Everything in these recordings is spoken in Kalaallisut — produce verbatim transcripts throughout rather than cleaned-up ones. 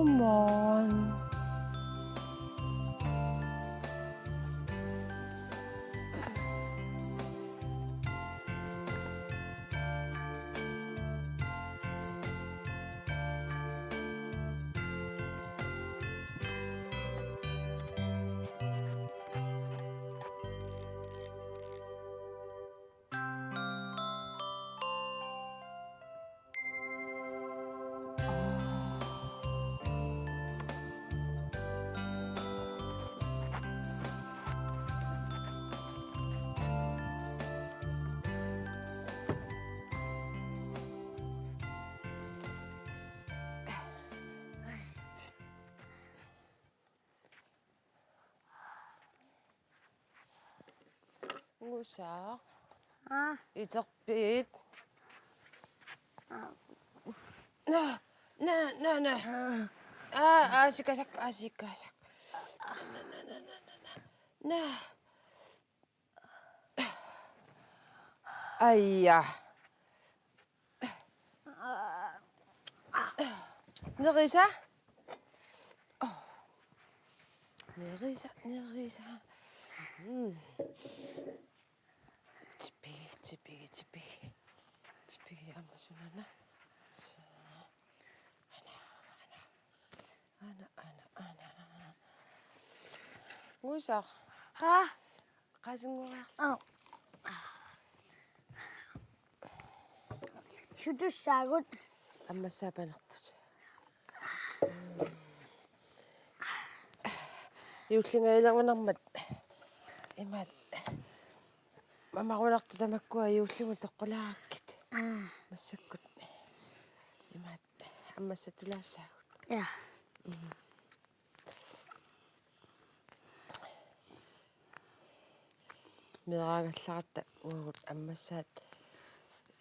Morgen. Ngusaaq. Aa. Iterpit. Aa. Naa, naa, naa, naa. Aa, aasikasakka, aasikasakka. Naa, naa, naa, naa, naa. Naa. Aja. Nerisa? Oh. Nerisa, nerisa. Mm. Tipigit, tipigit, tipigit. Tipigit aamma suna. Ana, ana. Ana, ana, ana. Ngusaaq. Haa? Qasunnguariarlugu. Aa. Sutussaagut. Ammassaat panertut. Juullingajalerunarmat imaat mamarunartut tamakkua juullimut toqqulaarakkit. Aa. Massakkut imaat ammassatulaassaagut. Ja. Meeraagallaratta uagut ammassaat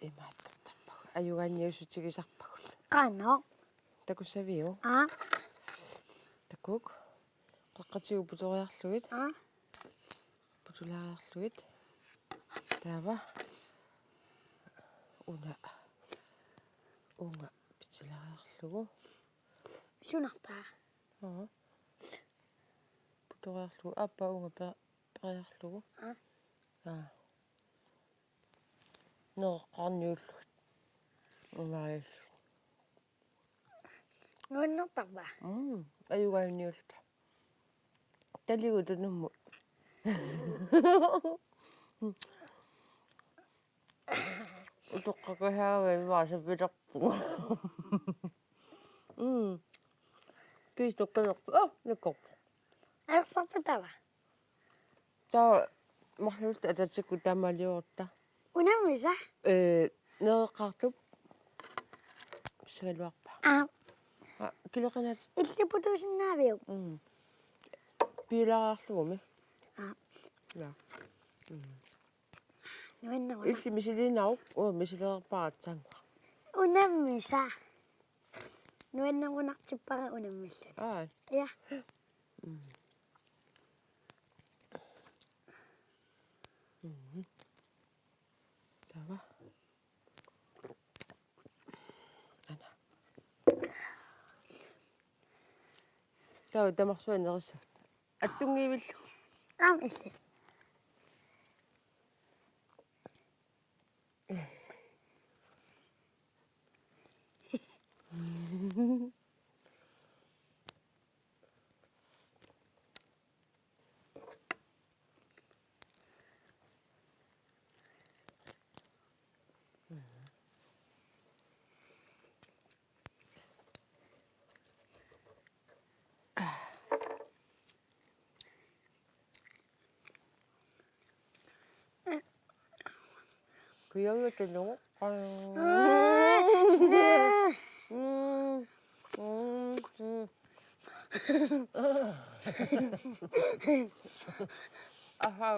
imaattortarpagut. Ajugaanniussutigisarpagut. Qanoq? Takussaviuk? Aa. Takuuk. Qeqqatigut putoriarlugit. Aa. Putulaariarlugit. Taava. Una. Uunga pitilaariarlugu. Sunarpaa? Aa. Putoriarlugu. Aappaa uunga pe-, periarlugu. Aa. Aa. Nereqqaarniullugit. Unaris. Nuannertarpa? Mm, ajugaanniulluta. Taligut tunummut. Utoqqakusaagami maasappilerpugut. Mm. Kiis nukkalerpu. Oh, nukkorpu. Ajorsarput taava? Taava marluulluta ataatikkut taamaaliorutta. Unammisa? Ee, nereqqaartup. Pissagaluarpaa. Aa. Aa, kileqinaat. Illit putuusinnaaviuk? Mm. Piilaariarlugumi. Aa. Ja. Mm. Nuanneruna. Illit misiliinnaruk, uanga misilereerpara aatsaannguaq. Unammisa? Nuannerunartippara unammilluta. Aa. Ja. Mm. Mm. Taava. Ana. Taava tamarsuaq nerissavut. Attunngivillugu. Aamma illit. Kujammata nunguqqaa. Aha.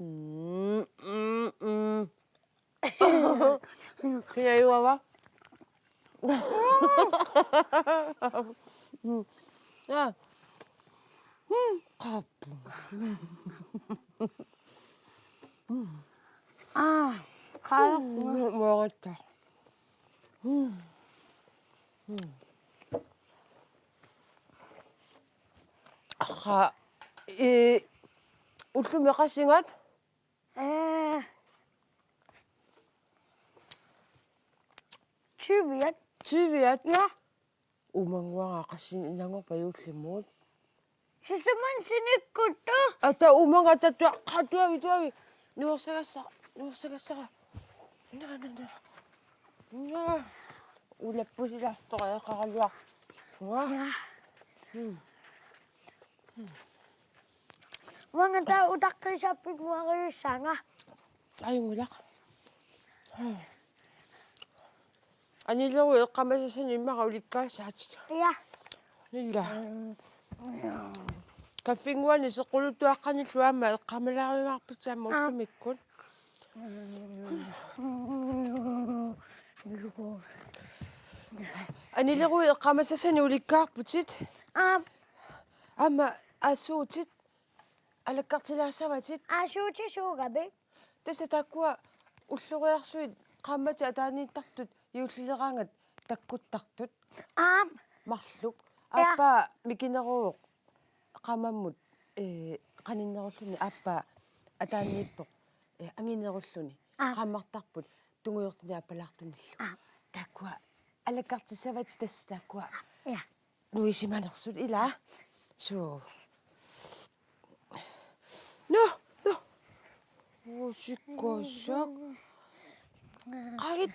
Mm, mm, mm. Kiajuava? Ja. Mm, qap. Aa, qaarpunga. Moorutta. Aa, ee, ullumi qassinngat? Ee, tyviat. Tyviat? Ja. Uumannguara qassinnanngorpa juullimut? Sisamat sinikkuttoq. Ata uumannguaq ata tua-, qa-, tuavi, tuavi. Nuersagassara, nuersagassara. Na, na, na. Na. Ulappusilaartoq eqaraluaq. Na. Ja. Mm. Uanga taava utaqqisaapput uariussaanga. Ajunngilaq. Anileruit eqqaamasassanik immaqa ulikkaassaatit. Ja. Ilaa. Kaffinnguani seqquluttuaqqanillu aamma eqqaamalaarumaarputit aamma. Aa. Ullumikkut. Anileruit eqqaamasassanik ulikkaarputit. Aa. Aamma aassuutit alakkartilaassavatit. Aassuutit suugavit? Tassa taakkua ulloriarsuit qaammatit ataaniittartut juullileraangat takkuttartut. Aap. Marluk. Ja. Aappaa mikineruvoq qaammammut, ee, qaninnerulluni aappaa ataaniippoq, ee, anginerulluni. Aap. Qaammartarput tungujortumik aappalaartunillu. Aap. Taakkua alakkartissavatit tassa taakkua. Ja. Nuisimanersut ilaa. Suu. Nå, nå. Usikkosak. Qaagit.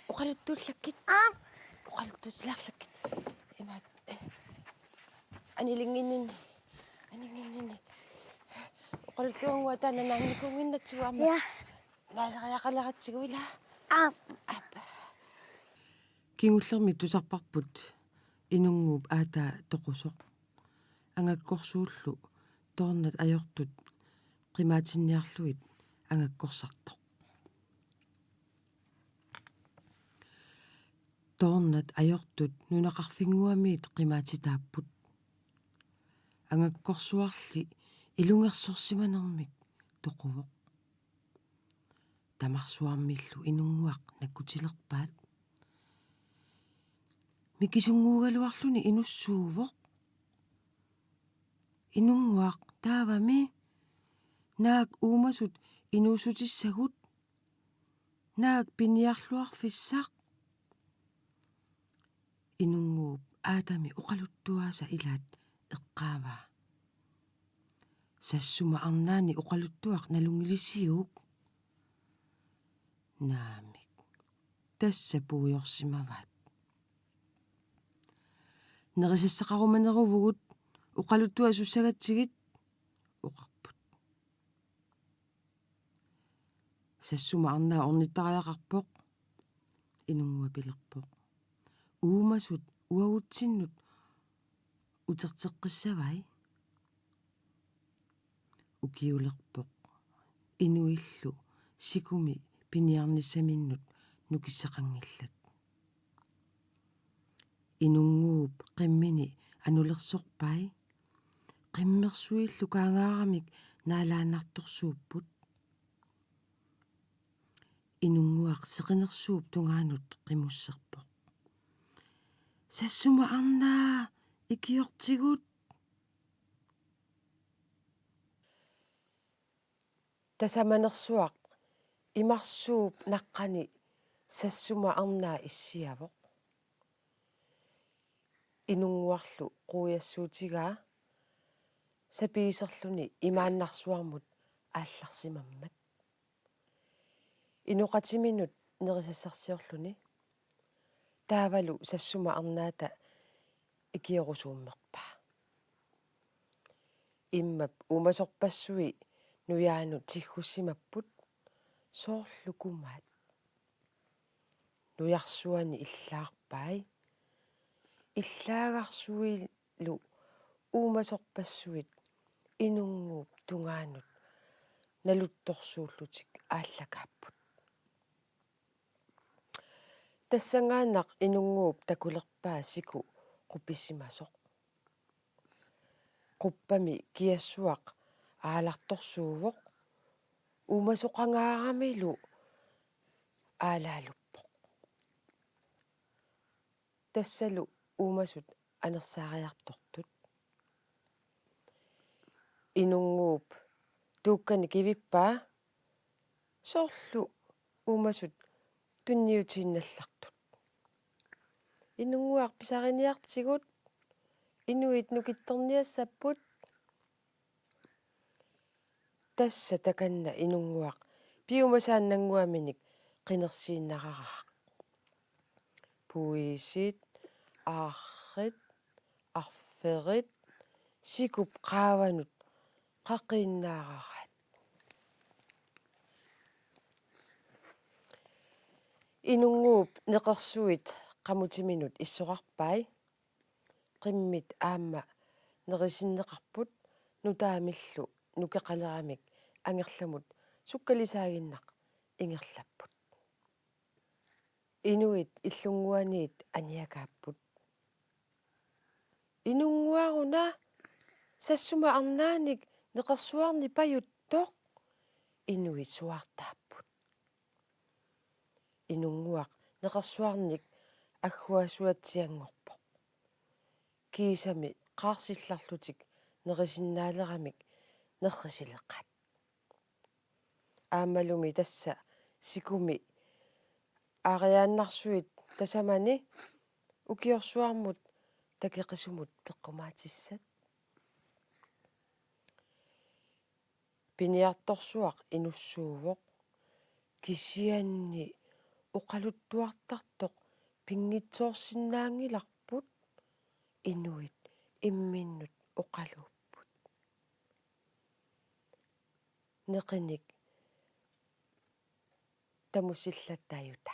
Oqaluttuullakkit. Aap. Oqaluttuutilaarlakkit. Imaat. Anilinginninni. Anilinginninni. Oqaluttuannguaq taanna naannikuunnginnatsigu aamma. Ja. Naasariaqaleratsigu ilaa. Aap. Aap. Kingullermik tusarparput Inunnguup aataa toqusoq. Angakkorsuullu toornat ajortut qimaatinniarlugit angakkorsartoq. Toornat ajortut nunaqarfinnguamiit qimaatitaapput. Angakkorsuarli ilungersorsimanermik toquvoq. Tamarsuarmillu Inunnguaq nakkutilerpaat. Mikisunnguugaluarluni inussuuvoq. Inunnguaq, taavami? Naak uumasut inuussutissagut? Naak piniarluarfissaq? Inunnguup aatami oqaluttuaasa ilaat eqqaavaa: Sassuma arnaani oqaluttuaq nalunngilisiuk? Naamik. Tassa puigorsimavaat. Nerisassaqarumaneruvugut, oqaluttuaq sussagatsigit, oqarput. Sassuma arnaa ornittariaqarpoq, Inunnguaq pilerpoq. Uumasut uagutsinnut uterteqqissavai. Ukiulerpoq. Inuillu sikumi piniarnissaminnut nukissaqanngillat. Inunnguup qimmini anulersorpai. Qimmersuillu kaangaaramik naalaannartorsuupput. Inunnguaq seqinersuup tungaanut qimusserpoq. Sassuma arnaa, ikiortigut! Tasamanersuaq imarsuup naqqani sassuma arnaa issiavoq. Inunnguarlu quiassuutigaa sapiiserluni imaannarsuarmut aallarsimammat. Inoqatiminut nerisassarsiorluni taavalu sassuma arnaata ikiorusuummerpaa. Immap uumasorpassui nujaanut tiggussimapput soorlu kumaat. Nujarsuani illaarpai. Illaagarsuilu uumasorpassuit Inunnguup tungaanut naluttorsuullutik aallakaapput. Tassanngaannaq Inunnguup takulerpaa siku qupisimasoq. Quppami kiassuaq aalartorsuuvoq, uumasoqangaaramilu aalaaluppoq. Tassalu uumasut anersaariartortut. Inunnguup tuukkani kivippaa, soorlu uumasut tunniutiinnallartut. Inunnguaq pisariniartigut, inuit nukittorniassapput. Tassa takanna Inunnguaq piumasaannannguaminik qinersiinnararaaq. Puisit, aarrit, arferit, sikup qaavanut qaqiinnaararaat. Inunnguup neqersuit qamutiminut issoqarpai. Qimmit aamma nerisinneqarput nutaamillu nukeqaleramik angerlamut sukkalisaaginnaq ingerlapput. Inuit illunnguaniit aniakaapput. Inunnguaruna, sassuma arnaanik neqersuarni pajuttoq, inuit suaartaapput. Inunnguaq neqersuarnik agguasuatsianngorpoq. Kiisami qaarsillarlutik nerisinnaaleramik nerrisileqaat. Aammalumi tassa sikumi aariaannarsuit tasamani ukiorsuarmut takeqisumut peqqumaatissat. Piniartorsuaq inussuuvoq, kisianni oqaluttuartartoq pinngitsoorsinnaanngilarput, inuit imminnut oqaluupput. Neqinik tamusillattajuta.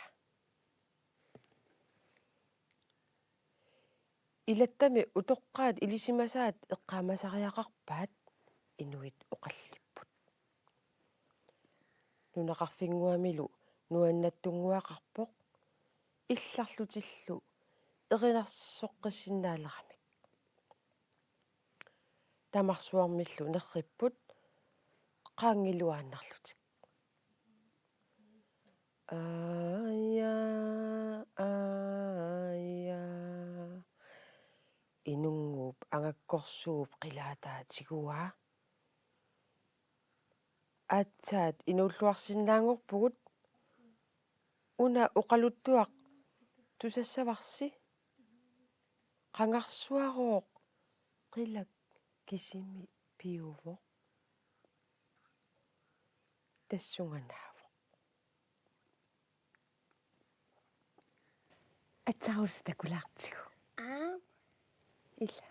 Ilattami utoqqaat ilisimasaat eqqaamasariaqarpaat, inuit oqallipput. Nunaqarfinnguamilu nuannattunnguaqarpoq, illarlutillu erinarsoqqissinnaaleramik. Tamarsuarmillu nerripput qaanngiluaannarlutik. Aaja, aaja. Inunnguup angakkorsuup qilaataa tiguaa. Aatsaat inuulluarsinnaanngorpugut, una oqaluttuaq tusassavarsi. Qangarsuarooq, qilak kisimi piuvoq. Tassunga naavoq. Aatsaat Rosa takulaartigu. Aap. Ila.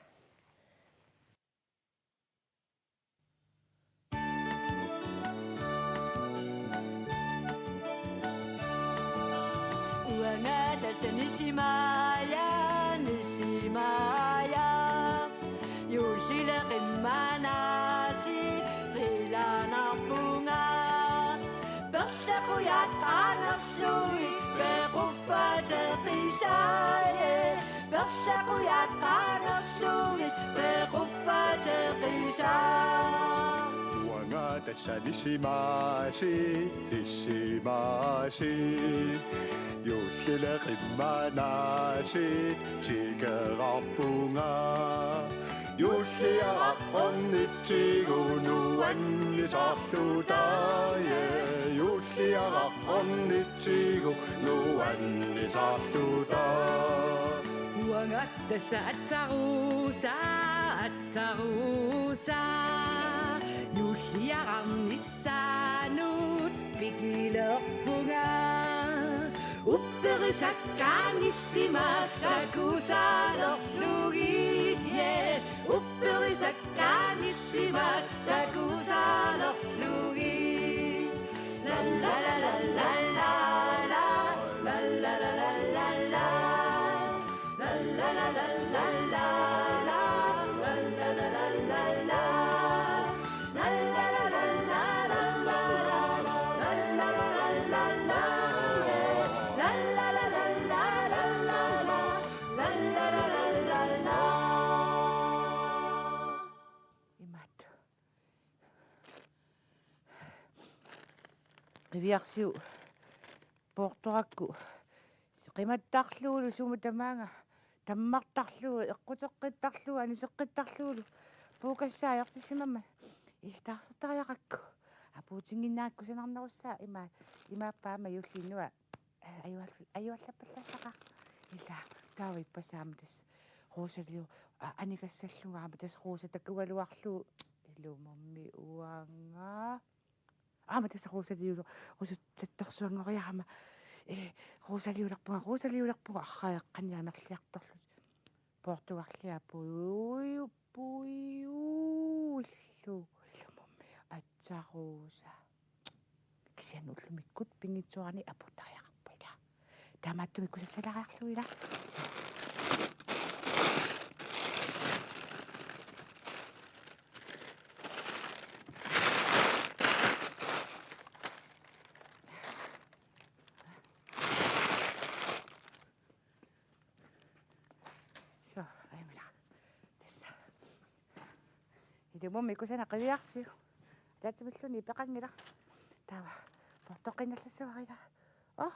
Uanga tassa Nisimaja, Nisimaja. Juullile qimmanaasiit qilanaarpunga. Perlaqujat qangerlugit pequffateqisai. Perlaqujat qangerlugit pequffateqisai. Uanga tassa Nisimaasi, Nisimaasi. Juullile qimmanaasiit tikeraarpunga. Juulliaraq ornitsigu nuannisarluta, ja. Juulliaraq ornitsigu nuannisarluta. Uanga tassa Aatsaat Rosa, Aatsaat Rosa. Juulliararnissaanut pikilerpunga. Upperisakkaanissima takusalerlugit, ja. Upperisakkaanissima takusalerlugit. La la la la la la la. La la la la la la. qiviarsiuk poortorakku qimattarlugulu sumut tamaanga tammartarlugu eqquteqqittarlugu aniseqqittarlugulu puukassaa ajortissimammat. Ih, taarsertariaqakku. Apuutinnginnarakku kusanarnerussaaq ima, imaappa aamma juulliinnua. Ajual-, ajuallappallaassaqaaq. Ila, taava ippassaq aamma tassa Rosaliu, a-, anikassallugu aamma tassa Rosa takugaluarlugu. Ilumummi uanga. Aamma tassa Rosaliu-, Rosattorsuanngoriarama. Ee, Rosaliulerpunga, Rosaliulerpunga, arraa eqqanni amerliartorlusi. Poortugarlia puiu-, puiuillu. Ilumummi aatsaat Rosa. Kisianni ullumikkut pinngitsoorani apuuttariaqarpoq ila. Taamaattumik kusassalaariarlugu ila. Suu, ajunngilaq. Tassa. Ilumummi kusanaq qiviarsiuk. Ataatsimilluunniit peqanngilaq. Taava. Poortoqqinnallassuarila. Oh.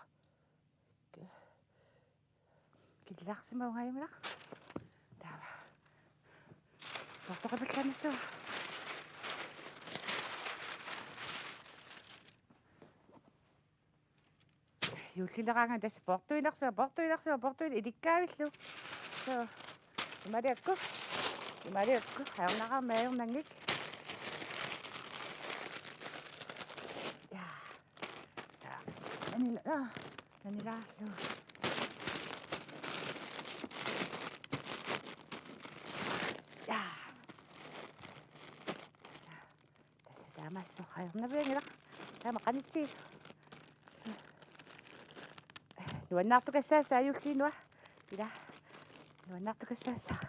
Ki-, killaarsimavunga ajunngilaq. Taava. Poortoqqipallaannassavara. Juullileraangat tassa poortuinersuaq, poortuinersuaq, poortuin-, ilikkaavillu. Suu. Imaaliakku. Imaaliakku. Ajornaqaaq ajornanngik. Ja. Ja. Nanila-, ah, nanilaallu. Ja. Tassa taamaassoq ajornavianngilaq. Taama qanitsigisoq. Nuannaartukassaassaaq juulliinnua. Ila. Nuannaartukassaassaaq.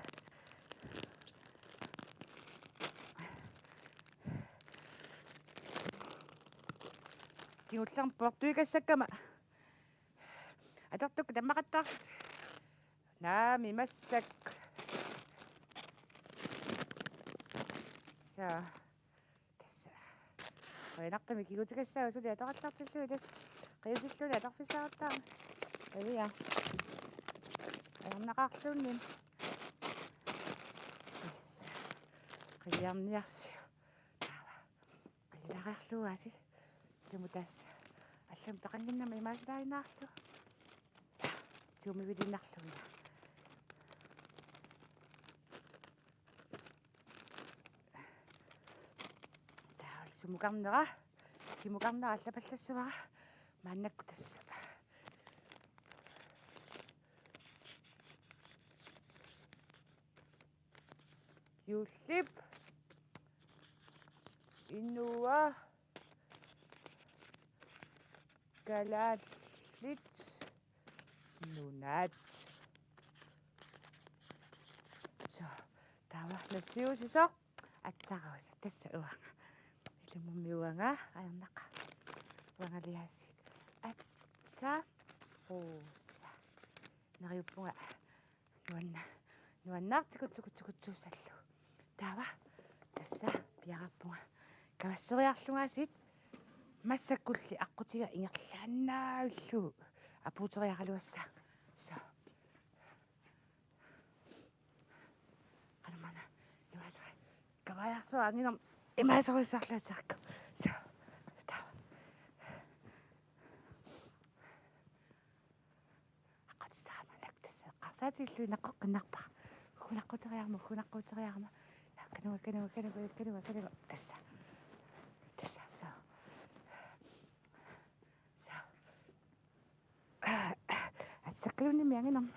Kingullermik poortuikassakkama. Atortukka tammaqattaartut. Naamik massakkut. Suu. Tassa. Qujanartumik kigutikassaaq suli atoqattaartillugit tassa. Qiutilluunniit atorfissaqattaarami. Qiviaq. Ajornaqaarluunniit. Tassa. Qiviarniarsiuk. Taava. Qiviariarlugu aasiit. Ilumut tassa. Allamik peqannginnama imaasilaariinnaarlugu. Tuumiviliinnarlugu. Taava sumukarnera, kimukarnera allapallassavara maannakkut tassa. Juullip inua kalaallit nunaat. Suu, taava nassiussisoq aatsaat Rosa tassa uanga. Ilumummi uanga, ajornaqaaq. Uangaliaasiit. Aatsaat Rosa. Neriuppunga nuanna-, nuannaartikutsukutsukutsuussallugu. Taava. Tassa piareerpunga. Kavasseriarlungaasiit massakkulli aqqutiga ingerlaannaavillugu apuuteriaraluassaanga. Suu. Qanumana. Imaasera. Kavaajarsuaq anginermik imaaserujussuarluartarpoq. Suu. Taava. Aqqutissaqarama tassa eqqarsaatigillugu naqqeqqinnarpara. Uggulaqquteriarama, uggulaqquteriarama. Kanua, kanua, kanua, kanua, kanua. Tassa. Tassa, suu. Suu. Atsakkaluunniimmi anginermi.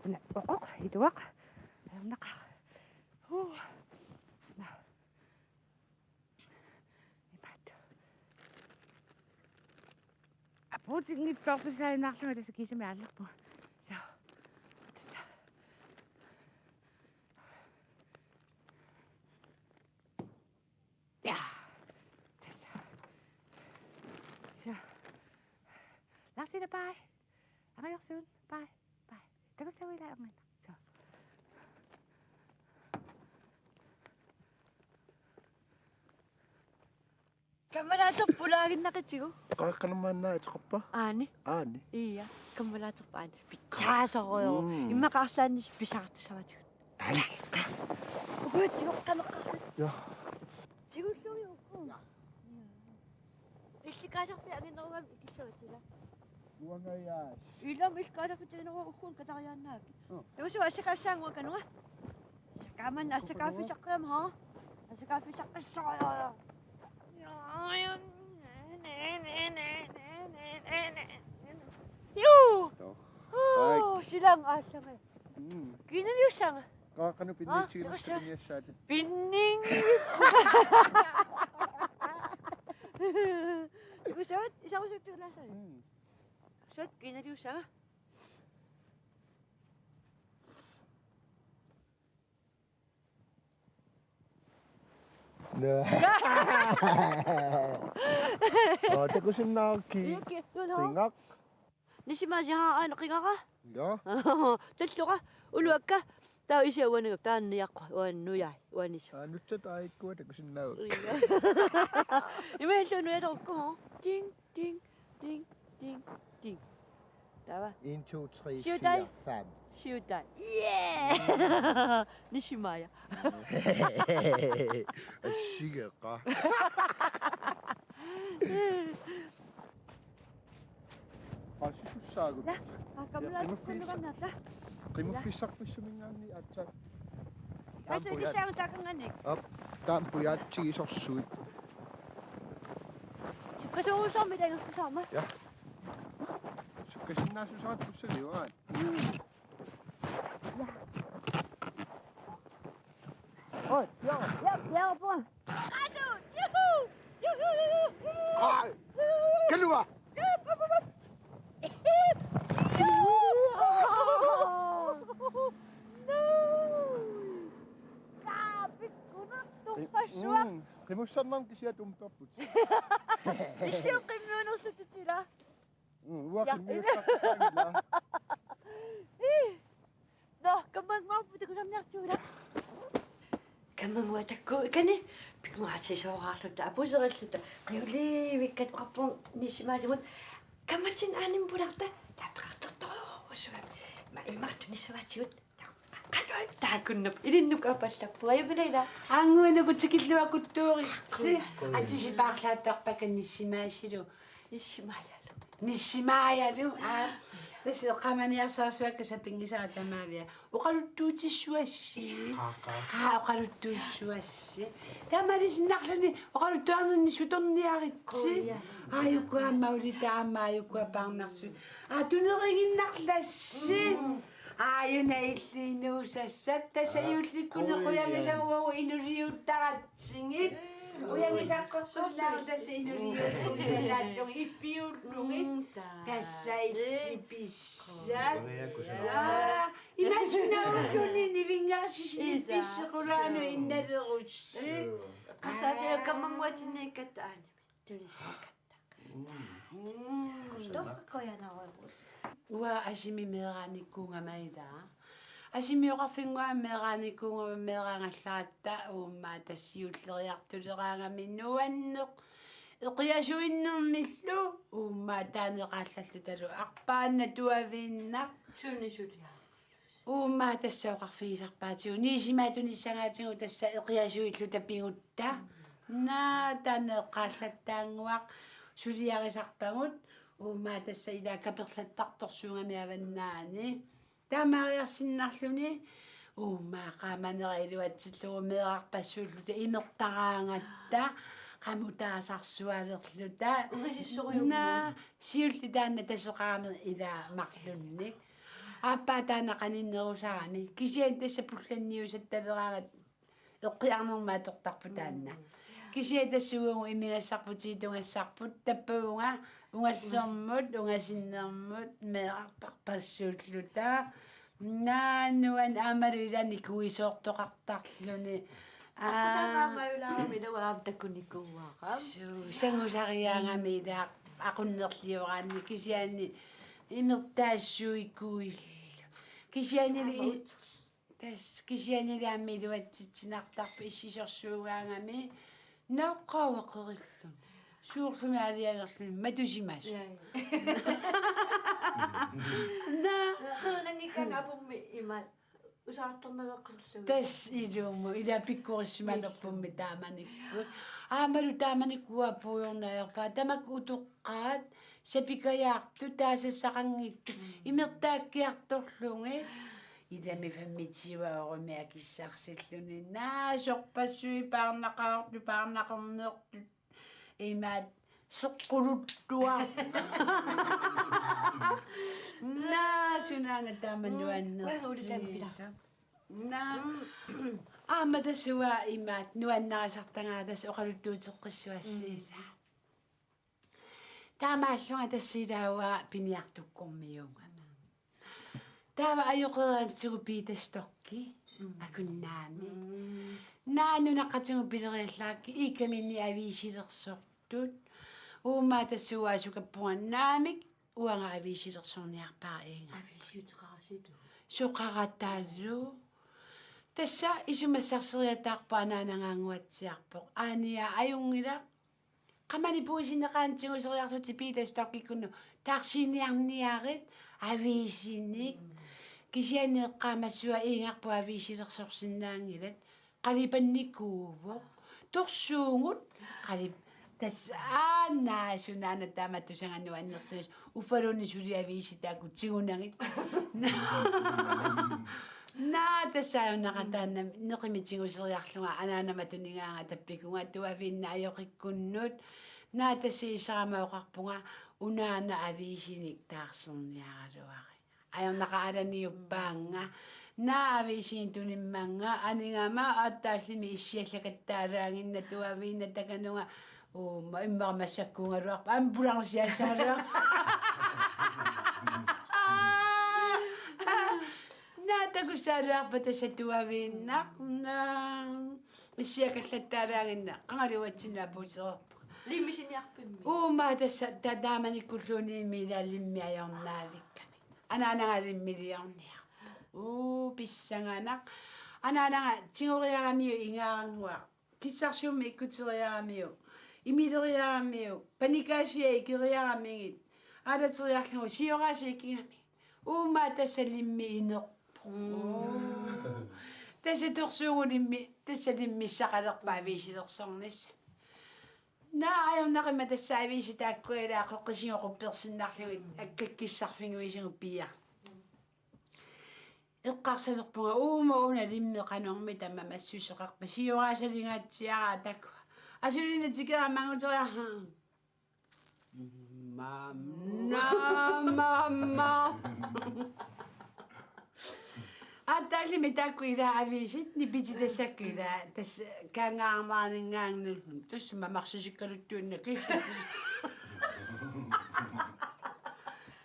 Una oqoq, iluaq. Ajornaqaaq. Huu. Naa. Imaattoq. Apuutinngitsoortussaajunnaarlunga tassa kiisami aallerpunga. Suu. Tassa. Ja. Tassa. Suu. Larsina, bye. Angajorsuun, bye. Bye. Takussavit ilaa, angajorsuun. Suu. Kammalaaterput pulaaginnaqitigu. Qaa, qanoq maanna ateqarpa? Aani. Aani. Ia, kammalaaterput Aani. Pitsaasorujussuuvoq. Mm. Immaqa arlaannik pisaqartussavaatigut. Aani. Uku tigoqqaneqqarput. Ja. Tigullugu uku. Ja. Illikkaasarpit anginerugami ikissavat ila. Uanga ja. Ilami illikkaasarfik tigineruva uku katariaannaak. Mm. Takusiva assakaassaannguaq kanua. Assakaamanna assakaaffissaqqiama, ha? Assakaaffissaqqissaaq. Juu. Toh. Oo, ai. Silaannga aallama. Mm. Kiinaliussanga. Qaa, qanoq pinniitsigit, aa, tassa pinniassaatit. Pinning. Kusavat, isarusuttuulaasai. Mm. Kusavat kiinaliussanga. Naa. Aa, takusinnaakkit. Iukkit, tuunaa. Qingaq. Nisimaasiaq aana qingara. Ja. Talluga. Uluakka. Taava isia uanigap taanna niaqqu. Uannujai. Uanisu. Aa, nutsat aajukkua takusinnaavakka. Ia. Ima illu nujalerukku, ho? Ting, ting, ting, ting, ting. Taava. En, to, tre, siutai, fire, fem. Siutai. Yeah! Nisimaaja. Assigeqa. Qaasisussaagut. Ja, aa, kammalaaterput qimuffissaq-, nukannerta. Qimuffissarpassuminngaanniit aatsaat. Aatsaat taampujaat-, kissaagut taakanngaanniit. Aap, taampujaatigisorsuit. Sukkasuurusuarmik taangertusaarma. Ja. Sukkasinnaassusaat pussaliuaat. Mm. Ja. Oj, ja. Ja, ja, på. Asu! Juhu! Juhu! Aa! Kalua! Juhu! Juhu! Juhu! No! Taapikkunartorpassuaq. Mm, qimussarnarmik kisiat umperput. Illu qimmiunerlutit ila. Mm, uanga, ja, qimmiussarput ila. Ih. Nå, kammannguarput takusarniartigu ila. Kammannguaq takkukkaanni pinnguartisoorarluta, apuserilluta, qiulivikkat oqarpunga nisimaasigut. Kammatsinni aanimut pularta, taava peqartortorujussuugami. Ima-, immaqa tunissavaatigut. Qanoq taakkunani ilinnut aappallaarpunga, ajunngilara ila. Aanguanuku tikilluakkuttuuritsi. Qujan. Atisi paarlaattarpakka nisimaasilu. Nisimaajalu. Nisimaajalu, aa. Tassa eqqaamaniarsaarsuakka sapinngisara tamaavia. Oqaluttuutissuassi. Qaa, qaa. Qaa, oqaluttuussuassi. Taamaalisinnarluni oqaluttuarninni sutorniaritsi. Qujan. Aajuku aamma ulitaa aamma aajuku paarnarsuit. Aa, tuneriginnarlassi. Mm. Aajuna illit inuusassat, tassa, aa, juullikkut, oi, qujangisat, oi, uagut inuliuttaratsigit. Ee, qujangisaqqissuullaarit, tassa inuliuttut sanaallugit, iffiullugit. Mm, taa. Tassa illit pissat. Qujangiakkusunut. Aa, imaassinnaagukku nivinngaarsisini, ita, pissi qulaanut, suu, innalerussi. Ee, qasaasiga kammannguatinniikkatta aanami. Tunissikkatta. Mm. Mm. Toqqojanarujus. Uanga asimi meeraanikkuugama ilaa. Asimioqarfinnguami meeraanikkuugama meeraagallaratta uummaa tassa siulleriartuleraangami nuanneq. Eqiasuinnermillu uummaa taaneqaallallutalu arpaannaq tuaviinnaq. Sunisulia. Uummaa tassa oqarfigisarpaatigut, nisimaatunissagaatigut tassa eqiasuilluta pigutta. Naa, taaneqallattaannguaq suliarisarpagut. Uummaa tassa ilaa kaperlattartorsuugami avannaani. Taamaariarsinnarluni uummaa qaamanera iluatsillugu meerarpassuulluta imertaraangatta qamutaasarsualerluta. Ungasissorujussuuvoq. Naa, siulleq taanna taseqarami ilaa marlunnik. Aappaa taanna qaninnerusarami. Kisianni tassa pullanniusattaleraangat eqqiarnermut atortarpoq taanna. Mm. Kisianni tassa uagut imigassarput, tiitugassarput, tappavunga ungallermut, ungasinnermut, meerarpassuulluta. Naa, nuann-, aammalu ilaanni kuisoortoqartarluni. Aa. Aqqutaagaamajulaarami ilaa aamma takkunnikuuara. Suu, sangusariaangami ilaa aqunnerlioraanni kisianni imertaassuikuillu. Kisiannili i-, aamma ut-, tassa kisiannili aamma iluatsitsinartarpoq issisorsuugaangami noqqaveqerilluni. Soorlumi aalajangerluni matusimasut. Ja, ja. Naa. Qeernanngikkaangat apummi ima usaartornaveeqqaserlugu. Tassa ilumut, ila pikkorissimanerpummi taamanikkut. Aammalu taamanikkut puigorneq ajorpara, tamakku utoqqaat, sapikajaartut, taasassaqanngitsut, mm, imertaakkiartorlugit. Ilami femogtyve euromik akissarsilluni. Naa, sorpassuit paarnaqaartut, paarnaqernertut. Imaat seqquluttuaq. Naa, sunaana taama. Mm. Nuannertigisoq. Uanga ulitamila. Naa. Mm. Aamma tassa uanga imaat nuannarisartagara tassa oqaluttuuteqqissuassiisa. Mm. Taamaallunga tassa ilaava piniartukkormiuugama. Taava ajoqeeraantigu Peter Stocki. Mm. Akunnaami. Mm. Naa, nunaqqatigut pileriallarakkit Iikkamiinni aviisilersortut. Uuma tassa uanga sukappunga naamik, uanga aviisilersorniarpara iinga. Aviisiuteqarasitut. Soqarataalu. Tassa isumassarseriataarpoq, anaanagaannguatsiarpoq. Aaniaa ajunngilaq. Qamani puisinneqaanni tiguseriarlutit Peter Stockikkut taarsiiniarniarit aviisinik. Kisianni eqqaamassavat iingarput aviisilersorsinnaanngilat. Qalipannikuuvoq. Torsuugut qalip-, tassa aana sunaana taama tusaganuannertigisut. Uffaluunniit suli aviisit taakku tigunagit. Naa, tassa ajornaqaaq taanna neqimik tiguseriarlunga anaanama tunigaanga tappikunga tuaviinnaq ajoqikkunnut. Naa, tassa isarama oqarpunga unaana aviisinik taarserniaraluarit. Ajornaqaaq alaniuppaannga. Naa, aviisinik tunimmannga anigama aatsaallimmi issiallakattaalaaginnarlunga tuaviinnaq takanunga. Uuma immaqa massakkuugaluarpat ambulanciassaaluarpat. Naa, takussaaluarpat tassa tuaviinnaq. Naa, issiakallattaalaaginnarlunga qangali uatsinnut apuutereerpunga. Limmisiniarpimmi? Uuma tassa ta-, taamanikkulluunniimmi ilaa limmi ajornaavikkami. Anaanaga limmiliorniarpoq. Uu, pissanganaq. Anaanaga tigoriaramiuk ingaarannguaq. Kissarsiummik ikkuteriaramiuk. Imileriaramiuk. Panikaasiat ikeriaramigit. Aalateriarlugu sioraasiat ikigami. Uuma tassa limmi inerpoq. Mm. Uu. Tassa torsuugut limmi, tassa limmissaqalerpoq aviisilersornissaq. Naa, ajornaqimmat tassa aviisit taakkua ilaa qeqqisigut quppersinnarlugit akkakkissarfigisigut piiarlugit. Eqqarsalerpunga uuma una limmi qanormi tamamassuseqarpa, sioraasalinngatsiaraa taakku. Asuliinnaq tikeraat manguteriarlunga. Mamma, mamma. Aatsaallimmi taakku ilaa aviisit nipititassakka ilaa tassa kaangaarmaaninngaanniit tassa mamarsisikkaluttuinnaq kissut.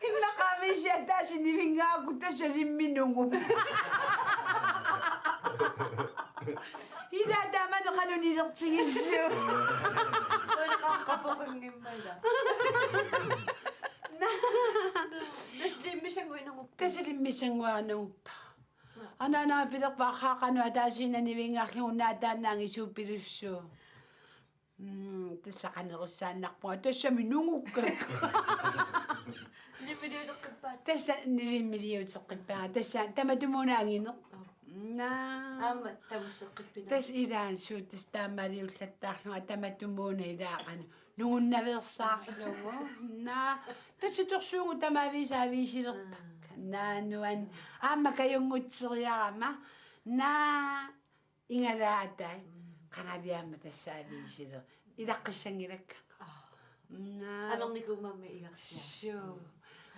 Immaqa aviisi ataaseq nivingaakku tassa limmi nungup. Ilaa taamani qanoq nilertigissuugut. Uanga qapoqanngimmat ilaa. Naa. Tassa limmissannguaq nunguppa. Tassa limmissannguaq nunguppa. Anaanaga pilerpaa qanoq ataasiinnaq nivinngarlugu, naa, taanna angisuuppilussuuvoq. Mm, tassa qanerussaannarpunga, tassami nungukkakku. Limmiliuteqqippaat. Tassa limmiliuteqqippaat. Tassa tamatumuuna angineq. Aa. Naa. Aamma tamusseqqippinga. Tassa ilaa suut tassa taamaaliullattaarlunga tamatumuuna ilaa qanoq nungunnaveersaarlugu. Naa. Tassa torsuugut tamaviisa aviisilerpakka. Aa. Naa nuan. Aamma kajunngutseriarama. Naa. Ingalaatai. Mm. Qangali aamma tassa aviisileq. Ilaqqissanngilakka. Aa. Naa. Amernikuumammi igarsia. Suu.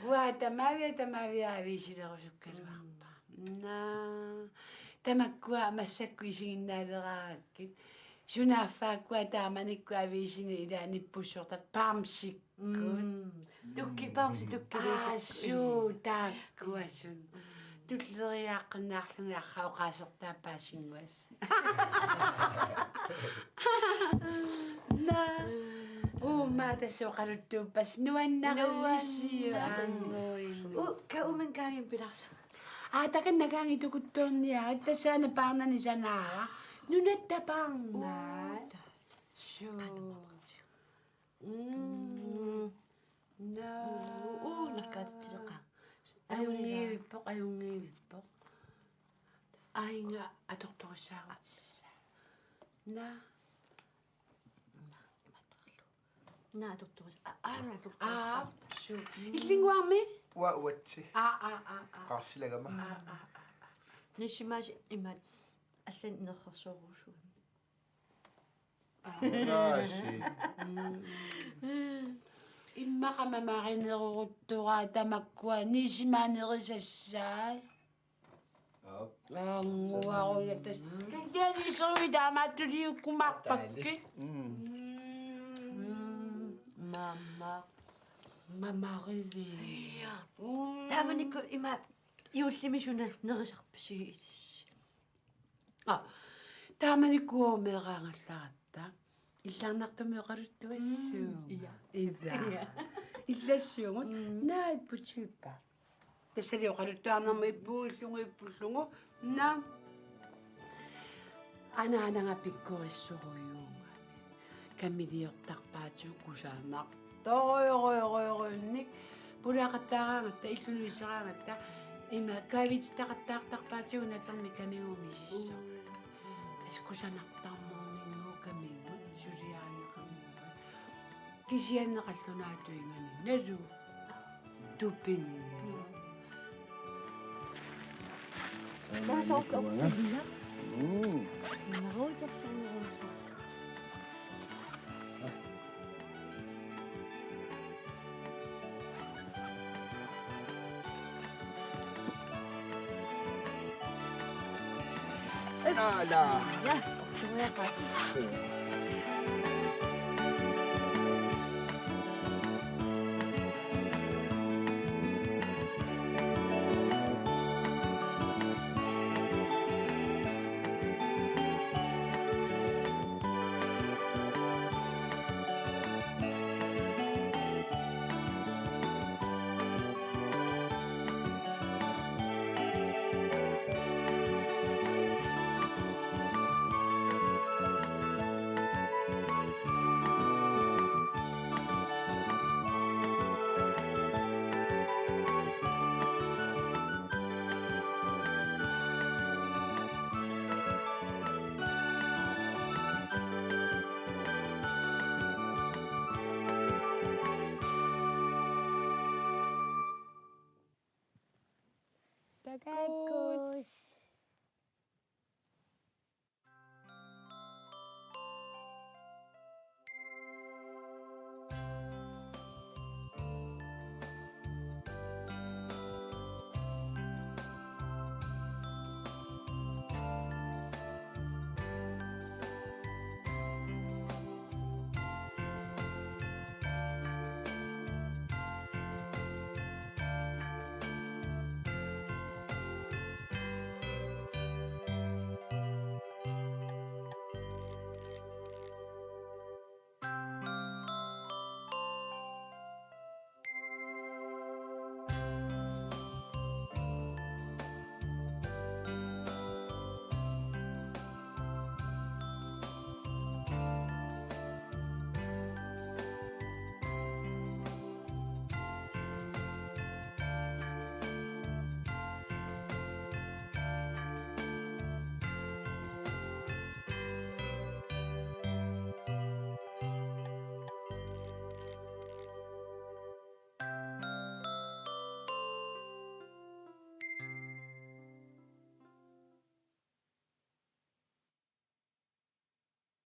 Uanga tamavia, tamavia aviisilerusukkaluarpara. Mm. Naa. Tamakkua massakkut isiginnaaleraarakkit. Sunaaffaakkua taamanikkut aviisinik ilaa nippussuortartut bamsik. Mm. Tukki-, bamse tukkiliisakka. Aa, suu, taakkua suu. Mm. Tulleriiaaqqinnaarlugit arraa oqaasertaappaasinguas. Naa. Uuma tassa oqaluttuuppassi nuannarivisiuk. Nuannarivisiuk. Aannguinnaq. U-, ka uminngaanniit pilaarlunga. Aa, takanna kaangi tukuttoorniarit tassaana paarnani sanaara. Nunatta paarnaa. Uutta. Suu. Qanoq mamartigu. Inga atortorissaarutissaa. Naa. Naa atortoris-, a-, aana atortorissaarta. Aapsuu. Illinnguarmi? Ua uatsi. Aa, aa, aa, aa. Qaarsilagama. Aa, aa, aa, aa. Nissimaasi imaat allanik nerrersoorujussuugami. Naasi. Mm. Immaqa mamarineroruttoraat tamakkua nissimanerisassaat. Aap. Anguarujatas. Tulianiseruit taamaattuliukkumaarpakkit. Mm. Mm. Mama. Mamarivii. Ia. Mm. Taamanikkut ima juullimi suna nerisarpisigit? Aa, taamanikkut meeraangallaratta. Illarnartumik oqaluttuassuunga. Mm, ia. Ida. Ia. Illassuugut. Mm. Naa ipputiippa. Tassali oqaluttuarnermut ippuullugu, ippullugu. Naa. Anaanaga pikkorissorujuugami. Kamiliortarpaatigut kusanartorujorujorujunnik. Pulaaqattaaraangatta, illunut iseraangatta. Ima kaavititaqattaartarpaatigut natermi kamigumik misissoq. Tassa kusanartarnerminnguup kamigut, suliarineqarnerat. Kisianni qallunaatut inganinnalu tupinni. Taasooq oqqulluna. Mm. Naruutersuunerussuaq. Ala. Ja, oqqullunga.